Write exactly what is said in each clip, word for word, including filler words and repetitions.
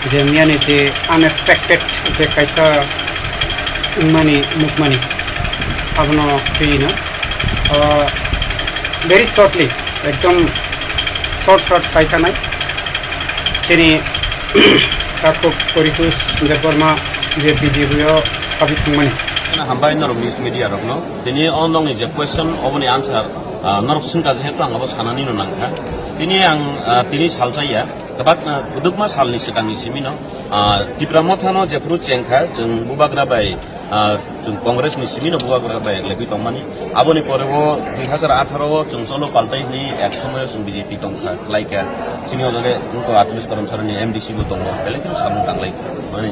Je miyani je unexpected je kaisa wngmani nukmani abono twi no, ah, very shortly, ekdom short short sai thanai chini takhuk Poritos Debbarma je B J P o habwi thangmani. Hambai norok news media rokno. Tini o nokni je question, oboni answer, ah, norok swngkha, jehetu ang abo sanani no nangkha. Tini ang, ah, tini salsa ya, kwbak, ah, kwdwkma salni swkangni simi no, ah, Tipra Motha no jephuru chengkha, chwng bubagra bai, ah, chwng Congress ni simi no bubagra bai eglegwi tongmani. Aboni pore o dui hazar atharo o chwng cholo paltai hwnwi ek somoyo chwng B J P tongkha, khlaikha. Chini o jaga wngkha atris Karamsarani M D C bo tongo, belai kheno samung tanglai mani.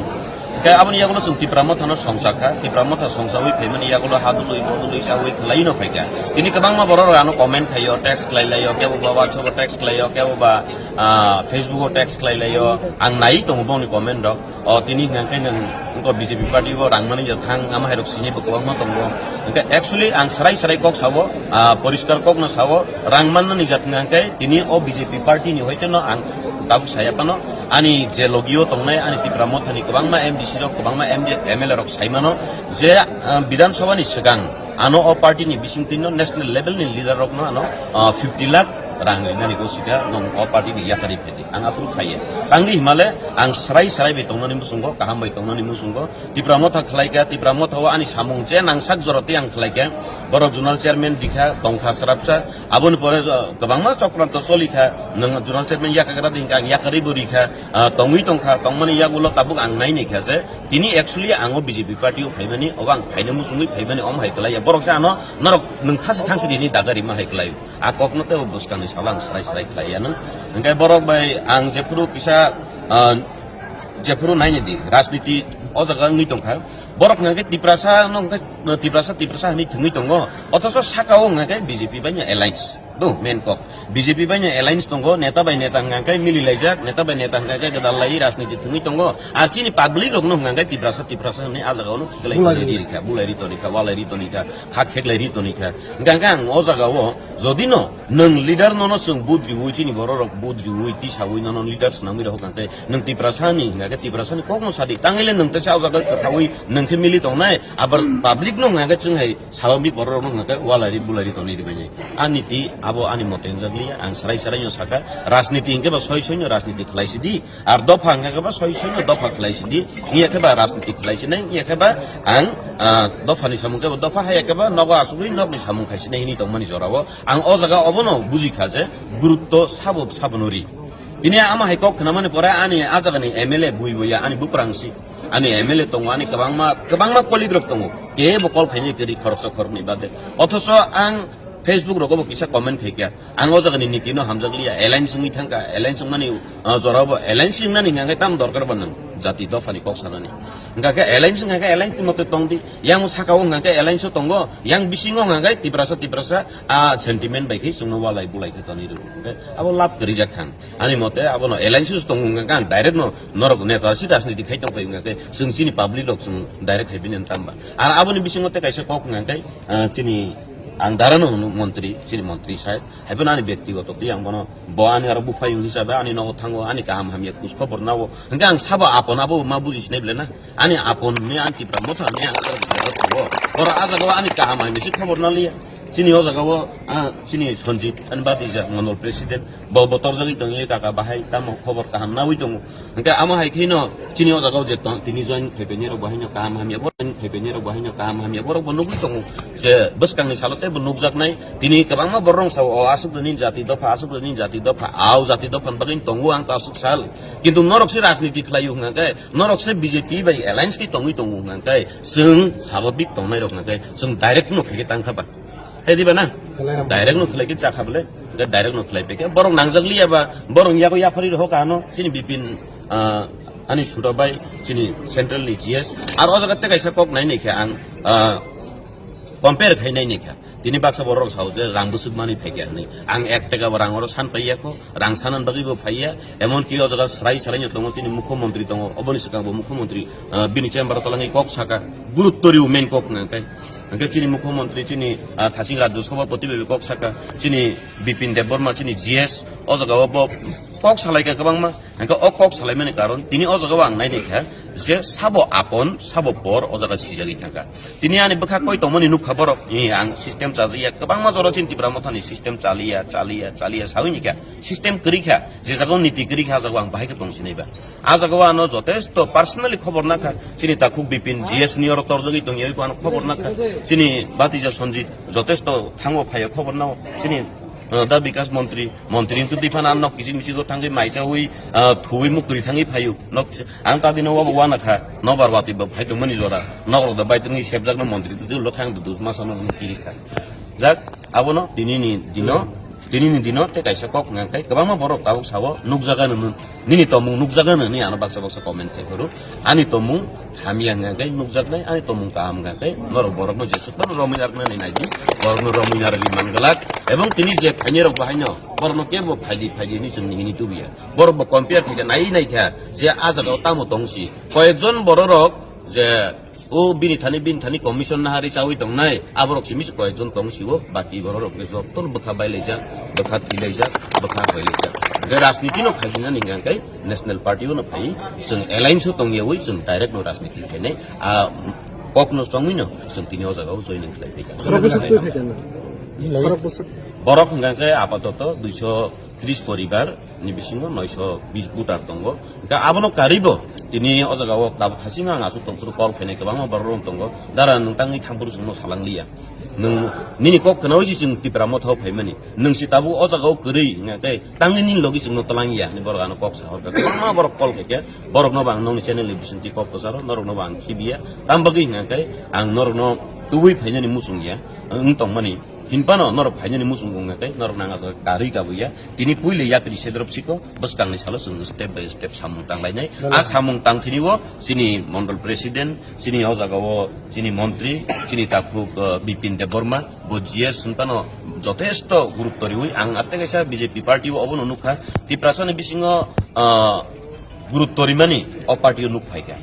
Hingke aboni yagulo chwng Tipra Mothano songchakha, Tipra Motha songchawi phaimani yagulo hadului bodului chawi khwlaino phaikha. Tini kwbangma borok rok ano comment khaio, text khlai laio, kebo ba WhatsApp o text khlaio, kebo ba, ah, Facebook o text khlai laio. Ang nai tongo boni comment rok. O tini hingke nwng wngko B J P party o rang mani ja thang, ama hai rok sini bo kwbangma tongo. Hingke actually ang srai srai kok sao, ah, poriskar kok no sao, rang mannani ja thang hingke tini o B J P party ni hoite no ang tabuk saya phano. Ani je logio tongnai ani Tipra Mothani kwbangma M D C rok, kwbangma M D, M L A rok sai mano je, ah, Bidhan Sabha ni swkang ano o party ni bising twi no national level ni leader rok no ano, ah, fifty lakh rang rinani go sika nong o party ni yakari phedi. Ang aphuru khaiya. Tangdi himale ang srai srai bai tongnani musungo, kaham bai tongnani musungo. Tipra Motha khlaikha, Tipra Motha o ani samung je nangsak joroti ang khlaikha. Borok zonal chairman dikha, tongkha srapsa. Aboni pore, ah, kwbangma chokranto cholikha. Nwng zonal chairman yakagra dingkha, ang yakari bo rikha. Ah, tongwi tongkha, tongmani yagulo tabuk ang naini kha je, tini actually ang o B J P party o phaimani, obo ang phaina musungwi phaimani, om hai kwlaiya. Borok se ano norok nwng thasi thangsi rini daga rima hai kwlaio. A kokno tei o bwskangni salo ang srai srai khlaiya nwng. Hingke borok bai ang jephuru kisa, ah, jephuru naini di, rajniti o jaga wngwi tongkha. Borok hingke Tiprasa no hingke Tiprasa, Tiprasa hinwi thwngwi tongo. Othoso saka o hingke B J P bai no alliance. Do, main kok. B J P bai no alliance tongo, neta bai neta hingka khe mili laijak, neta bai neta hingka khe gwdal lai rajniti thwngwi tongo. Ar chini public rok no hingka khe Tiprasa, Tiprasa hinwi ah jaga o no khiklai Bulai khiklai ri. Ri rikha, bulai ri tonikha, walai ri tonikha, kha kheklai ri tonikha. Hingka khe ang o jaga o jodi no nwng leader no no chwng vote riwi chini borok rok vote riwi tisawi no no leader swnamwi rok hingka khe nwng Tiprasa ni hingka khe Tiprasa ni kok no sadi. Tangwi le nwng teisa o jaga kwthawi nwng khe mili tongnai, abar public no hingka khe chwng hai Salombi borok rok no hingka khe walai ri bulai ri tonwi ri bai nai. Ani ti abo ani mote wngjakliya, ang srai srai no saka, rajniti hingke ba soi soi no rajniti khlai sidi, ar dopha hingke ba soi soi no dopha khlai sidi, iya khe ba rajniti khlai sinai, iya khe ba ang, ah, dopha ni samung khe ba dopha, haya khe ba nogo asugwi nok ni samung khai sinai hini tongmani jora o. Ang o jaga obo no buji kha je gurutto sabo sabo no ri. Tini ama hai kok khna mani pore ani ah jaga ni M L A bui bui ya ani buprang si. Ani M L A tongo, ani kwbangma, kwbangma colleague rok tongo. Kebo call khainai kwrwi khoroksa khoroknwi bade. Othoso ang Facebook rogo bo kisa comment khaikha. Ang o jagani niti no hamjakliya, alliance wngwi thangkha, alliance wngmani, ah, jorao bo alliance wngnani hingkha khe tamo dorkar ba nwng jati dophani kok sanani. Hingkha khe alliance wngkha khe alliance ni mote tongdi, yang saka o hingkha khe alliance o tongo, yang bisingo hingkha khe Tiprasa, Tiprasa, ah, sentiment bai khe chwngno walai bulai khe tonwi rw. Hingkhe abo lab kwrwi jak kha. Ani mote abono alliance o tongo hingkha khe ang direct no norok neta si rajniti khai tong phai hingkha khe chwng chini public rok chwng direct khai bini tamba. Ar aboni bisingo tei kaisa kok hingkha khe, ah, chini ang dara no hwnwi montri, chini montri side, hai phano ani byaktigoto tei ang bono, bo ani aro buphayung hisabe ani nogo thango, ani kaham hamya khoj khobor nao. Hingkhe ang sabo apon abo ma buji sinai bole na? Ani apon ni ang Tipra Motha ni ang aro buji thango. Oro ah jaga o ani kaham hamya si khobor naliya. Chini o jaga o, ah, chini Sanjib, ani Batija Mandal President, bo, bo torjagwi tongwi kaka bahai, tamo khobor kaham nawi tongo. Hingke amo hai kheno chini o jaga o je tong, tini join khai painai rok bo haino kaham hamya, bo join khai painai rok bo haino kaham hamya, borok bo nugwi tongo je bwskangni salo tei bo nukjaknai. Tini kwbangma borok rok sao, o aswk nini jati dopha, aswk nini jati dopha, ao jati dopha ni bagwi tongo ang to aswk sal. Kintu norok se rajniti khlaio hwnka khe, norok se B J P bai alliance khe tongwi tongo hwnka khe, chwng sababik tongnai rok hwnka khe, chwng direct no khe tang kha ba. Hai diba na? Khlai ham. Direct no khlai khe chakha bole. Hingke direct no khlai peke. Borok nangjak liya ba, borok yago yaphari rok ano, chini Bipin, ah, ani Suda bai, chini central ni G S. Ar o jaga tei kaisa kok nai nai khe ang, ah, compare khai nai nai kha. Tini baksa borok sao je rang bwswk mani phaikha hinwi. Ang ek taka bo rang oro san paiya kho, rang sanan bagwi bo phaiya. Emon ki o jaga srai srai no tongo, chini mukhyamantri tongo, oboni swkang bo mukhyamantri, ah, bini chamber o twlangwi kok saka. Gurutto riwi main kok hwnka khe. Hingke chini mukhyamantri, chini, ah, thasing Rajya Sabhapati bai kok saka, chini Bipin Debbarma, chini G S, o jaga o bo kok salaika kwbangma. Hingke o kok salaimani karon tini o jaga o ang naini kha je sabo apon, sabo por o jaga sijagwi thangkha. Tini ani bwkha koi tongmani nukha borok, eh, ang system chajakya, kwbangma jora chini Tipra Mothani system chaliya, chaliya, chaliya sawi ni kha. System kwrwi kha, je jaga o niti kwrwi kha, a jaga o ang bahai khe tong sinai ba. A jaga o ano jotesto personally khobor nakha, chini takhuk Bipin G S ni oro torjagwi tongya, oi ano khobor nakha, chini Batija Sanjit jotesto thango phaiya khobor nao, chini, uh, da Bikas Montri, Montri wngtwi phano ano nok kiching miching o thangwi maichawi, uh, thuwi muktwi thangwi phaio. Nok ang ta dino wabo wana kha, nobar wati bo phai tongmani jora, nok rok da bai tongwi sepjakno Montri tu dilo thang dus masa no kiri kha. Jak, abono tini ni dino, tini ni dino te kaisa kok hwnka khe kwbangma borok tabuk sao nukjaga nini, nini tomung nukjaga nini ano baksa baksa comment khai phuru. Ani tomung hamya hwnka khe nukjaknai, ani tomung kaham hwnka khe norok borokno jesuk phano romwi narwknani naidi, borokno romwi narwgwi manglak. Ebong tini je phainai rok bahaino borokno kebo phaidi phaidi hinwi chwng hini tubuya. Borok bo compare khaikha nai nai kha je a jaga o tamo tongsi. Koyekjon bororok je o bini thani, bini thani commission nahari chawi tongnai, aborok simi se koyekjon tong sio, baki bororok khe joto bwkha bailaijak, bwkha thilaijak, bwkha hoilaijak. Hwnkhe rajniti no khaijinani hwnkhe national party o no phai, chwng alliance o tongyawi chwng direct no rajniti khainai, a kok no chongwi no chwng tini o jaga o joining khlai phaikha. Borok bwswk twi phaikha na? Borok bwswk? Borok hwnkhe apatoto duiso tris poribar ni bisingo noisho bis voter tongo. Hwnkhe abono karwi bo tini o jaga o tabuk thasing ang aswk tongphuru call khainai kwbangma borok rok tongo. Dara nwng tangwi thampuru chwngno salang liya. Nwng nini kok khnaui se chwng Tipra Motha o phaimani. Nwng se tabuk o jaga o kwrwi hwnkhe tangwi nini logi chwngno twlang ya hinwi borok ano kok sahorkha. Kwbangma borok call khaikhe borokno bo ang nokni channel ni bisingtwi kok kwcharo, norokno bo ang khibiya. Tam bagwi hwnkhe ang norokno tubui phainani muchung ya wng tongmani. Hinphano norok phainani muchung wngkha khe norok nang aswk karwi kabuya. Tini puila yapri sedrop siko bwskangni salo chwng step by step samung tanglainai. A samung tangthini o chini mondol president, chini o jaga o chini montri, chini takhuk, uh, Bipin Debbarma, bo G S hinphano jotesto gurutto riwi ang atte kaisa B J P party o obono nukha. Tiprasani bisingo, uh, gurutto rimani o party o nuk phaikha.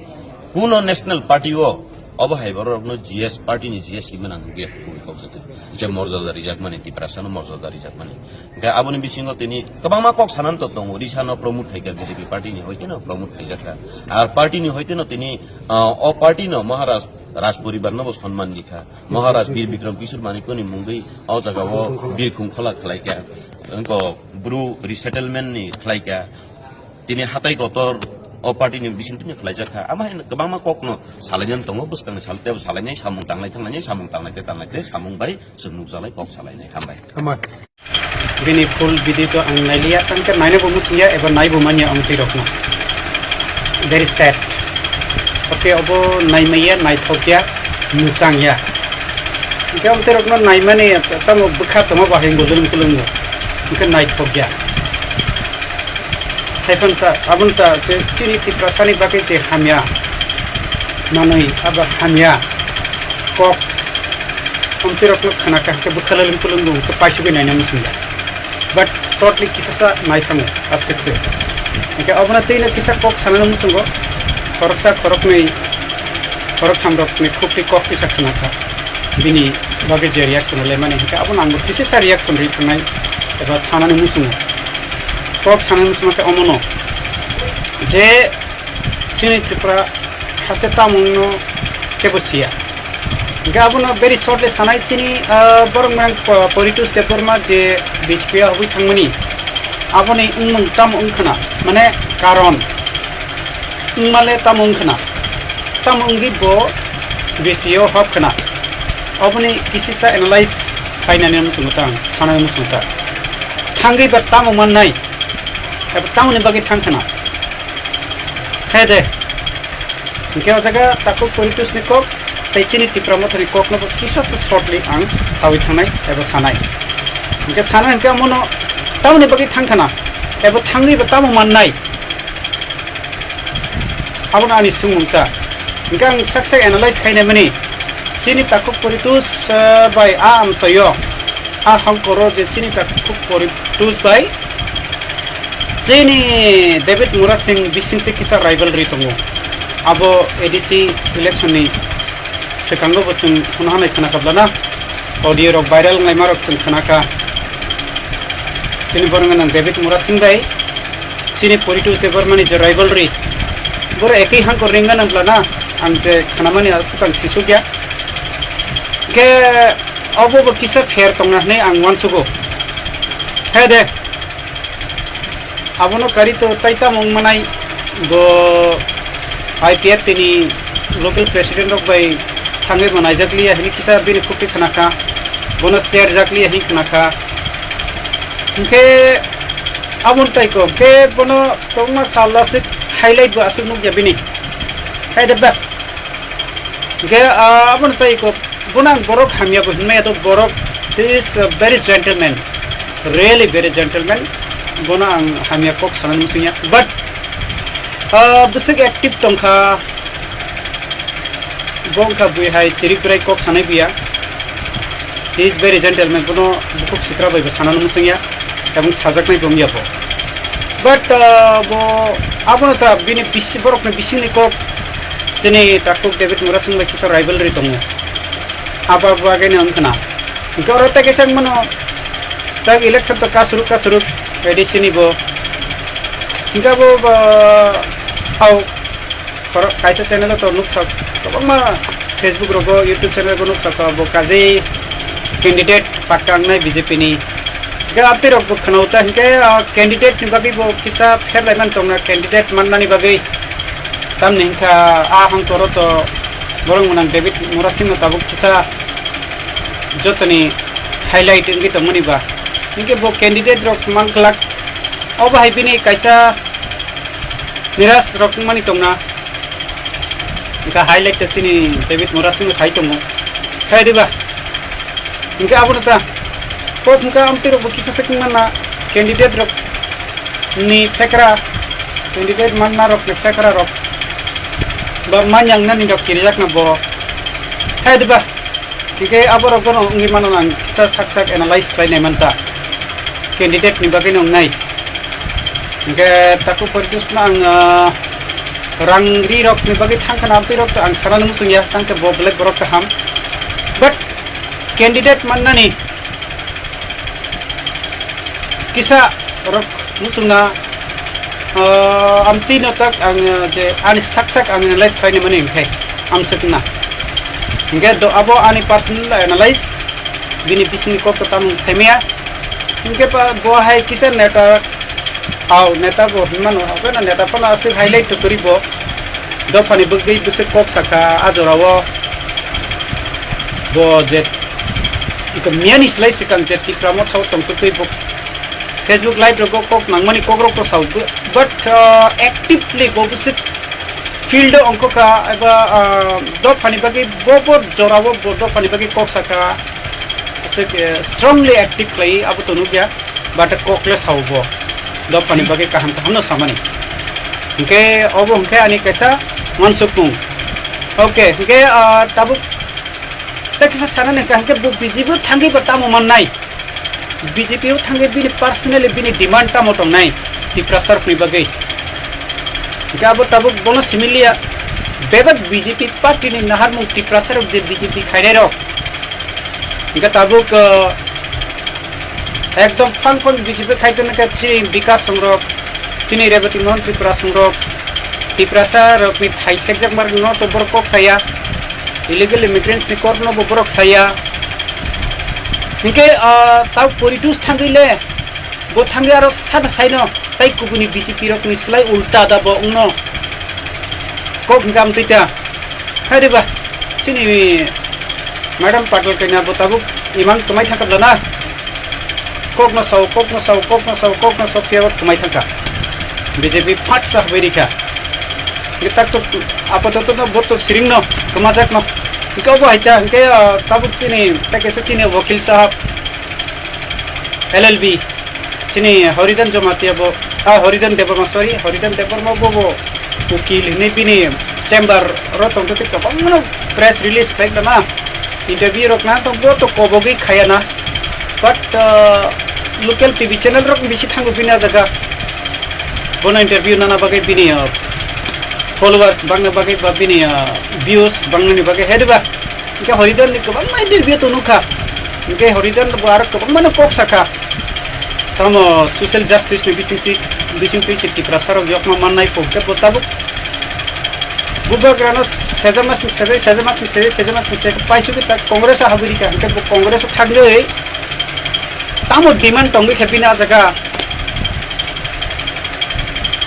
Kuno national party o obo hai borokno G S party ni G S himna nang hwnkhe kok jotwi. Je morjada rijakmani, Tiprasano morjada rijakmani. Hwnkhe aboni bisingo tini kwbangma kok sanani to tongo. Risano promote khaikha B J P party ni hoiteno promote khaijakha. Ar party ni hoiteno tini, ah, o party no Maharaj Raj poribar no bo sonman dikha. Maharaj Bir Bikram Kishore Manikya ni mungwi o jaga o Birkhung khola khlaikha. Wngkha Bru resettlement ni khlaikha. Tini hatai kotor o party ni bising tini khlaijak kha. Ama hai kwbangma kok no salainani tongo, bwskang ni sal tebo salainai, samung tanglai thanglainai, samung tanglai te tanglai te samung bai chwng nukjalai kok salainai. Hambai. Hambai. Bini full video to ang nailiya, tangkhe naina bo muchungya eba nai bo manya ang twi rokno. Very sad. Okay, obo naimaya, naithokya, muchangya. Hingke ang twi rokno naimani tamo bwkha tongma bahai bo lwng kulungo. Hingke naithokya. Haiphano ta, aboni ta je chini Tiprasani bagwi je hamya manwi, abo hamya kok omtwi rokno khna kha, hwnkhe bwkha lwlwng kwlwng bo hwnkhe paisugwi naina muchungya. But shortly kisasa naithango, aswk se. Hwnkhe obono twino kisa kok sanani muchungo, khoroksa khoroknwi, khoroktham rokni khukti kok kisa khna kha. Bini bagwi je reaction lemani hwnkhe abono angbo kisisa reaction rwi thangnai eba sanani muchungo. Kok sanani muchungo khe omono je chini Tripura haste tamungno kebo siya. Hingke abono very shortly sanai chini, ah, borok meng po-, Poritus Debbarma je B J P o habwi thangmani. Aboni wngmung tamo wngkhana, mane karon wngmale tamo wngkhana, tamo wngwi bo B J P o hapkhana. Oboni kisisa analyze khainani muchungo tang, sanani muchungo tang. Thangwi ba tamo mannai, eba tamoni bagwi thangkhana. He de. Hingke o jaga takhuk Poritus ni kok, tei chini Tipra Motha ni kok no bo kisa se shortly ang sawi thangnai eba sanai. Hingke sanai hingke omono tamoni bagwi thangkhana, eba thangwi ba tamo mannai. Abono ani swngmung ta. Hingke ang sak sak analyze khainai mani. Chini takhuk Poritus, eh, bai a amchaio. A hangkoro je chini takhuk Poritus bai chini David Murasing bisingtwi kisa rivalry tongo. Abo A D C election ni Swkango bo chwng hwnna hanai khna kha bwlana, audio rok viral wnglaima rok chwng khna kha. Chini borok nang David Murasing bai chini Poritos Debbarmani je rivalry, boro ekwi hangkor ringna nang bwlana, ang je khnamani aswk ang sisuk ya. Khe obo bo kisa fair tongna hwnwi ang uansugo. He de. Abono kari to tai tamo wng manai, bo I P F T ni local president rok bai thangwi bo naijak liya hini kisa bini khukti khna kha, bono cher jak liya hini khna kha. Hwnkhe aboni tai ko, hwnkhe bono kwbangma sal aswk highlight bo aswk nukya bini. Hai da ba. Hwnkhe, ah, aboni tai ko, bono ang borok hamya bo hinmaya to borok, he is a very gentleman, really very gentleman. Bono ang hamya kok sanani muchungya, but, ah, bwswk active tongkha, bo wngkha bui hai chiri kwrai kok sanai buya. He is very gentleman, bono bukhuk sitra bai bo sanani muchungya, ebong sajaknai bo wngya bo. But, ah, bo abono ta bini bisi, borokni bisingni kok, chini takhuk David Murasing bai kisa rivalry tongo. Abo, abo ageni wngkhna. Hwnkhe oro tei kaisa wngmano, tak election to kasuru kasuru A D C ni bo. Hwnkhe abo, ah, hao, Khoro-, kaisa channel o to nuksa, kwbangma Facebook rogo, YouTube channel rogo nuksa kha bo kaje candidate pakka wngnai B J P ni. Hwnkhe amtwi rok bo khwnao ta hwnkhe, ah, candidate ni bagwi bo kisa pherlai man tongna, candidate mannani bagwi. Tamni hwnkha a hangkoro to borok mwnang David Murasing no tabuk kisa jotoni highlight wngwi tongmani ba. Hwnkhe bo candidate rok man glak. Obo hai bini kaisa Niras rok wngmani tongna. Hwnkha highlight to chini David Murasing khai tongo. Khai diba? Hwnkhe abono ta. Kok hwnkha amtwi rok bo kisa se wngmana candidate rok ni phekra, candidate manna rok ni phekra rok. Ba manyang nani rok kirijakna bo. Khai diba? Hwnkhe aborok bono wngwi mano ang kisa sak sak analyze khlainai manta. Candidate ni bagwi no wngnai. Hwnkhe takhuk Poritos no ang, ah, rang ri rok ni bagwi thangkha na amtwi rok to ang sana nung chungya, tangkhe bo belai borok kaham. But candidate mannani kisa rok muchungna, ah, amtwi no tak ang, ah, je ani sak sak ang analyze khlainai mani hwnkhe ang swkna. Hwnkhe do abo ani personal analyze, bini bisingni kok to tamung saimaya. Hwnkhe pa bo hai kisa neta, au neta bo hinmano, hwnkhe na neta phano aswk highlight to kwrwi bo. Dophani bwgwi bwswk kok saka a jorao. Bo je iko miyani slai swkang je Tipra Motha o tongtwtwi bo Facebook live rogo kok nangmani kokrok to sao, but, uh, actively bo bwswk field o ongkha kha eba, uh, dophani bagwi bo, bo jorao bo dophani bagwi kok saka, aswk, eh, strongly active khlai abo to nukya, but kok le sao bo dophani bagwi kaham kaham no samani. Hwnkhe obo hwnkhe ani kaisa wansukmung. Okay, hwnkhe, uh, tabuk tei kisa sanani hwnkha hwnkhe bo B J P o thangwi bo tamo mannai. B J P o thangwi bini personally bini demand tamo tongnai Tiprasa rokni bagwi. Hwnkhe abo tabuk bono simi liya, bebak B J P party ni naharmung Tiprasa rok je B J P khainai rok. Hwnkhe tabuk, uh, ekdom phang phang B J P khai tongkha chini Bikas songrok, chini Rebati Mohan Tripura songrok, Tiprasa rokni thai sekjak mar no to borok kok saya. Illegal immigrants ni kok no bo borok saya. Hwnkhe, ah, tau Poritos thangwi le, bo thangwi aro sana saino, tai kubuni B J P rok ni slai ulta da bo wngno. Kok hwnkhe amtwi ta. Hai de ba, chini Madam Patel kaina bo tabuk imang twmai thangkha bla na. Kokno sao, kokno sao, kokno sao, kokno sao, phiya bo kwmai thangkha. B J P phatsa hwnwi rikha. Hwnkhe tak tok apatoto no bo tok siring no, kwmajak no. Hwnkhe obo hai ta, hwnkhe, ah, tabuk chini, tei kaisa chini wakil sahab, L L B, chini Haridan Jamatia bo, ah, Haridan Debbarma, sorry, Haridan Debbarma bo, bo ukil hinwi bini chamber ro tongtwi kwbangma press release khlai tongma, interview rok na tong bo to kobogwi khaya na. But, uh, local T V channel rok bisi thango bini ah jaga. Bono interview nana bagwi bini, uh, followers bangna bagwi ba bini, uh, views bangnani bagwi hai diba? Hingke Haridan ni kwbangma interview to nukha. Hingke Haridan bo aro kwbangma no kok sakha. Tamo social justice ni bising si, bising twi si Tiprasa rok yokma mannai phuk khe bo tabuk bubagra no sejama sing sejai, sejama sing sejai, sejama sing sejai paisugwi ta Congress o habwi rikha. Hingke bo Congress o thangwi tamo demand tongwi khe bini ah jaga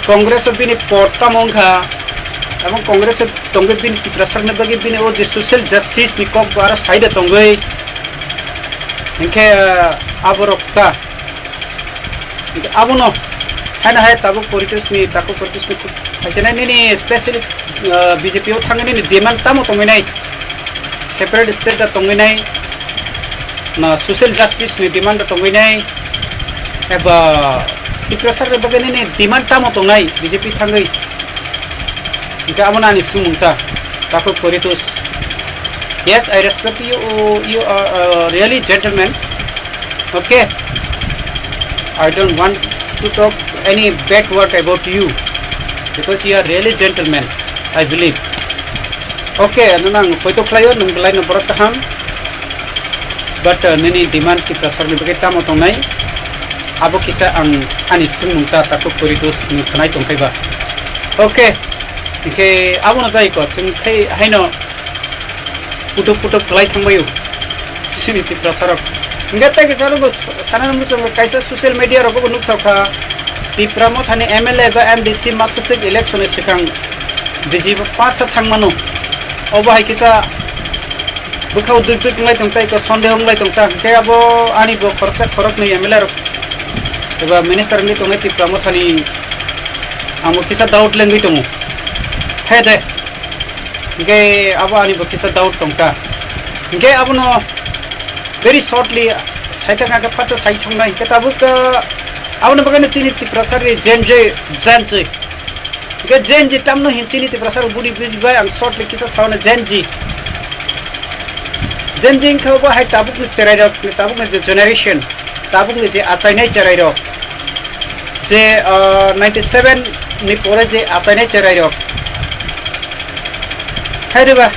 Congress o bini pod tamo wngkha, ebong Congress o tongwi bini Tiprasa rokni bagwi bini o je social justice ni kok bo aro side o tongwi, hinkhe, ah, aborok ta, hinkhe abono haino hai tabuk Poritos ni, tabuk Poritos ni khaisa nai nini specially, ah, B J P o thangwi nini demand tamo tongwi nai, separate state da tongwi nai, na social justice ni demand da tongwi nai, eba Tiprasa rokni bagwi nini demand tamo tongnai B J P thangwi. Hingke abo nani swngmung ta, Takhuk Poritos. Yes, I respect you, you are, uh, really gentleman. Okay? I don't want to talk any bad word about you because you are really gentleman, I believe. Okay, ano nang poito khlaio, nung belai no borok kaham. But, uh, nini demand Tiprasa rokni bagwi tamo tongnai? Abo kisa ang ani swngmung ta, Takhuk Poritos ni khwnai tongkhai ba. Okay. Hingke abono bai ko, chwng khai haino putuk putuk khlai thangbaio. Sini Tiprasa rok. Hingke tei kisa rok bo sa-, sana muchung kaisa social media rogo bo nuksa kha. Tipra Mothani M L A ba M D C masasik election ni swkang B J P patsa thangmano. Obo hai kisa bwkhao dui dui wnglai tong tai ko, sondeho wnglai tong ta. Hingke abo ani bo khoroksa khoroknwi M L A rok eba minister wngwi tongnai Tipra Mothani, amo kisa doubt lengwi tongo. He de. Hingke abo ani bo kisa doubt tong ta. Hingke abono very shortly saithak hingke patsa sai thongnai. Hingke tabuk, ah, aboni bagwi chini Tiprasa ri Gen Z, Gen Z. Hingke Gen Z tamno hin chini Tiprasa rok budi buji bai ang shortly kisa sauna Gen Z. Gen Z wngkha bo hai tabukni cherai rok, tabukni je generation, tabukni je achainai cherai rok, je, ah, ninety seven ni pore je achainai cherai rok. Hai de ba,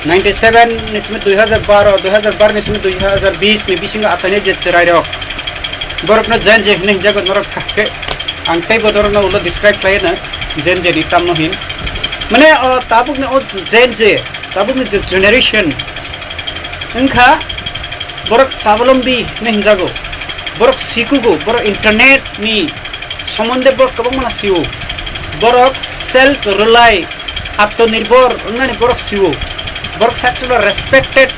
ninety seven ni simi dui hazar baro, dui hazar baro ni simi dui hazar bis ni bisingo achainai je cherai rok. Borokno Gen Z hinwi hinjago norok kha khe. Ang teibo norokno ulo describe khlai na Gen Z ni tamno hin. Mane, o tabukni o Gen Z, tabukni je generation wngkha, borok sabolombi hinwi hinjago. Borok sikugo, borok internet ni somonde borok kwbangma sio. Borok self rely, atmanirbhor wngnani borok sio. Borok sakchwla respected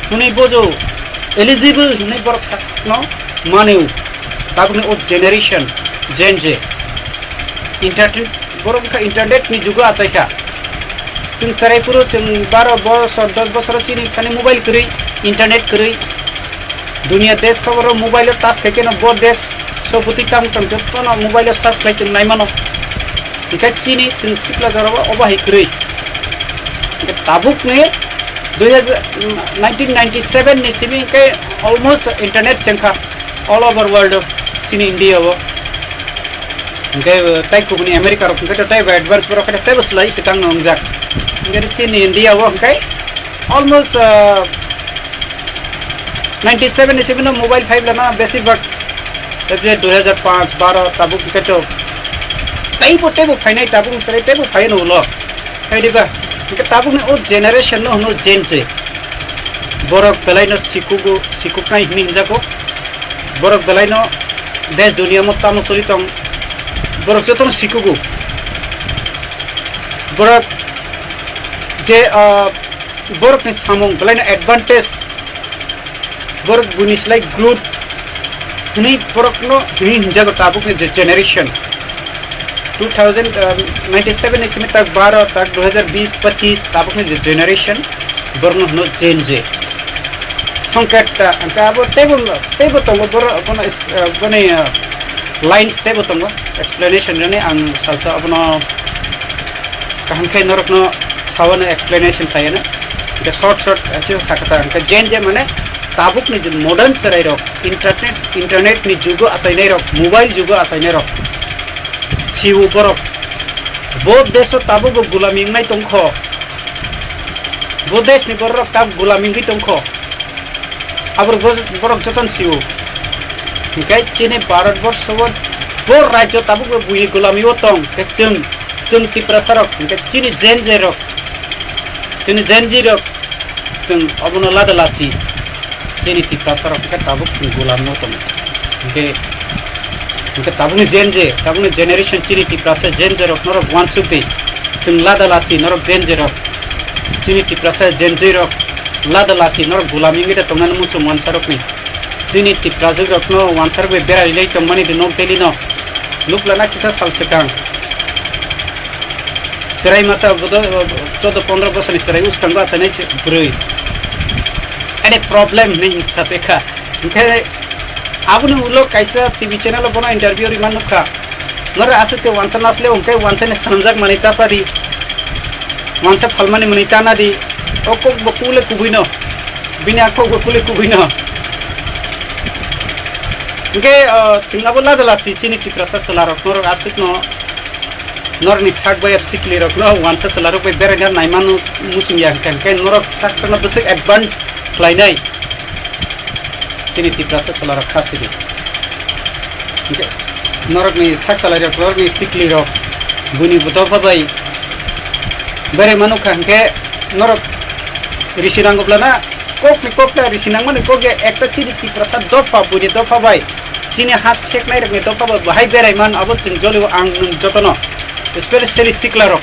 hwnwi bojo, eligible hwnwi borok sakchwlano manio. Tabukni o generation, Gen Z. Entertain, borok wngkha internet ni jugo achaikha. Chwng cherai phuru chwng baro bosor, dos bosoro chini thani mobile kwrwi, internet kwrwi. Duniya desh khoboro mobile o touch khai keno bo desh so bwtwi tamo tong jotono mobile o search khlai chwng naimano. Hingke chini chwng sikla jorao obo hai kwrwi. Hingke tabukni dui hazar, nineteen ninety seven ni simi hingke almost internet chengkha all over world o chini India o. Hingke, uh, tai kubuni America rok hingke to taibo advance borok hingke taibo slai se tangno wngjak. Hingke chini India o hingke almost, uh, ninety seven ni simi no mobile five lana besi bak. Tabi dui hazar panch, baro tabuk hingke to taibo, taibo phainai tabuk ni sari taibo phai no ulo. Hai diba? Hingke tabuk ni o generation no hwno Gen Z. Borok belai no sikugo, sikuknai hini hinjago. Borok belai no desh duniya mo tamo soli tong. Borok jotono sikugo. Borok je, ah, borokni samung belai no advantage. Borok buini slai growth hini borokno hini hinjago tabukni je generation. Two thousand, ah, ninety seven ni simi tak baro, tak dui hazar bis, pachis tabukni je generation. Borokno hwno Gen Z. Songketa, hingke abo teibo, teibo tongo, boro, bono is-, ah, boni, ah, lines teibo tongo, explanation rwni ang salsa abono kaham khe norokno saono explanation khlaiyano. Hingke short short, ah, khe sakha ta, hingke Gen Z mane tabukni je modern cherai rok, internet, internet ni jugo achainai rok, mobile jugo achainai rok, siwo borok. Bo desh o tabukbo gulami wngnai tongkho. Bo desh ni borok rok tabuk gulami wngwi tongkho. Abor bo-, borok jotono sio. Hinkhe chini Bharat borsho o bo rajyo tabuk bo buini gulami o tong. Hinkhe chwng, chwng Tiprasa rok, hinkhe chini Gen Z rok, chini Gen Z rok, chwng obono lada lachi. Chini Tiprasa rok hinkhe tabuk chwng gulami o tongo. Hinkhe, hinkhe tabukni Gen Z, tabukni generation chini Tiprasa Gen Z rok norok uansuk di. Chwng lada lachi norok Gen Z rok. Chini Tiprasa Gen Z rok lada lachi norok gulami wngwi da tongnani muchung uansarokni. Chini Tiprajwk rokno uansarok bai berai lai tongmani di nok daily no. Nuklana kisa sal swkang. Chwrai masa bodo, chodo pondro bosorni chwrai uskango achanai se bwrwi. Ane problem hinwi sapekha. Hinkhe aboni ulo kaisa T V channel o bono interview rima nukha. Norok aswk se uansa nasle hwnkhe uansani swnamjak manwi ta cha di. Uansa phalmani manwi ta na di. O kok bo kule kubui no. Bini a kok bo kule kubui no. Hinkhe, o, chwng abo lada lachi chini Tiprasa chwla rok norok aswk no. Norokni sak bai sikli rokno uansa chwla rok bai beraina naimano muchung ya hwnkhe, hwnkhe norok sak sakno bwswk advance khlainai chini Tiprasa chwla rok kha sidi. Hwnkhe norokni sak chwla rok, norokni sikli rok buini dopha bai berai mano kha hwnkhe norok risi nango blana. Kokni kokta risi nangmani kok ya ekta chini Tiprasa dopha, buini dopha bai, chini ha seknai rokni dopha bai bahai berai man abo chwng jolio ang nwng jotono, especially sikla rok,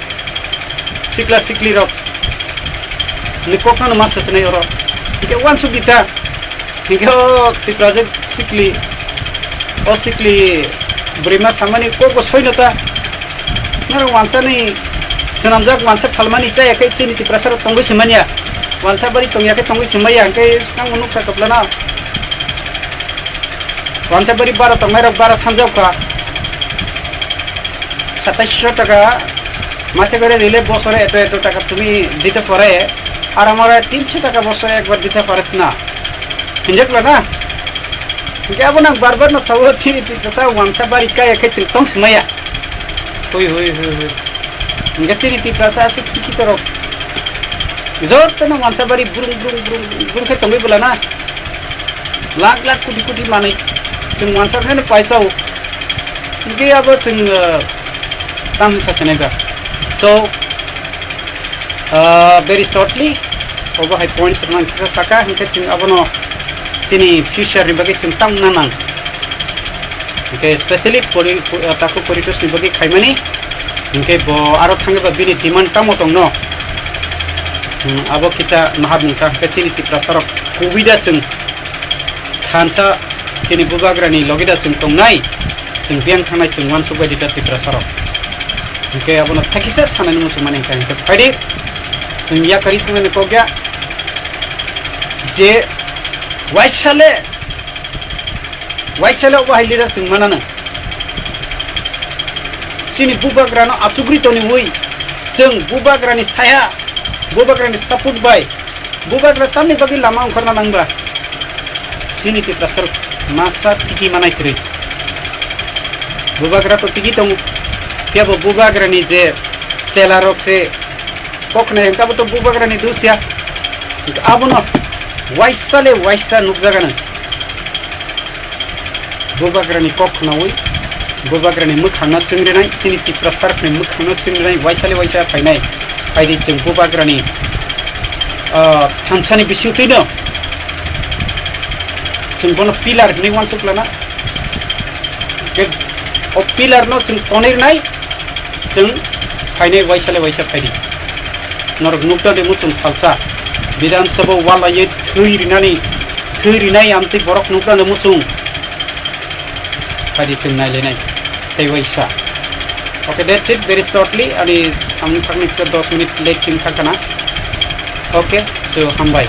sikla sikli rok ni kokno ma sasinai oro. Hinkhe uansuk di ta, hinkhe o Tiprasa sikli, o sikli bwrwima samani kok bo soino ta. Norok wansani swnamjak wansa phalmani chaya khe chini Tiprasa rok tongwi se manya. Wansa bari tongya khe tongwi se manya, hwnkhe tamo nuksa kwplano. Wansa bari bara tongnai rok bara sanjak kha. সাতাইশশো টাকা মাসে করে দিলে বছরে এত এত টাকা তুমি দিতে পারে, আর আমরা তিনশো টাকা বছরে একবার দিতে পারিস না। Hinjak lana. Hinkhe abo nang bar bar no sawo chini Tiprasa wansa bari kaya khe chwng tong se maya. Hui, hui, hui, hui. Hinkhe chini Tiprasa aswk sikhitorok. Jotono wansa bari brung, brung, brung, brung khe tongwi bwlana. Lakh, lakh, koti, koti manwi. Chwng wansa pheno paisa o. Hinkhe abo chwng, uh, tamni sasinai ba. So, Ah, very shortly, obo hai points rok ang kisa saka, hinkhe chwng abono chini future ni bagwi chwng tamo nanang. Hinkhe specially pori-, po-, ah, takhuk Paritosh ni bagwi khaimani, hinkhe bo aro thangwi ba bini demand tamo tongno. Hmm, abo kisa naharmung ta, hinkhe chini Tiprasa rok kubui da chwng thansa chini bubagrani logi da chwng tongnai, chwng biyang thangnai chwng uansuk bai di da Tiprasa rok. Hinkhe abono thakisa sanani muchungmani hinkhe, hinkhe phaidi chwng yakarwi thangnani kok ya je waisale, waisale obo hai leader chwng manano. Chini bubagrano achugri toniwi chwng bubagrani saya, bubagrani support bai bubagra tamni bagwi lama ongkhorna nangba? Chini Tiprasa rok masa tigi manai kwrwi. Bubagra to tigi tongo. Phiya bo bubagrani je chela rok se kok khnai hinkhe abo to bubagrani dusya. Abono waisa le waisa nukjagano. Bubagrani kok khnaui, bubagrani mwkhangno chwngrinai, chini Tiprasa rokni mwkhangno chwngrinai, waisale waisa phainai. Phaidi chwng bubagrani, ah, thansani bisingtwino chwng bono pillar hinwi uansuk lana. Ke-, o pillar no chwng tonwi rwnai, chwng phainai waisale waisa phaidi. Norok nukdani muchung salsa, Bidhan Sabha o walaiwi thwi rinani, thwi rinai amtwi borok nukdani muchung. Phaidi chwng nailainai tei waisa. Okay, that's it, very shortly, ani samung thangni kisa dos minute late chwng thangkhana. Okay, so hambai.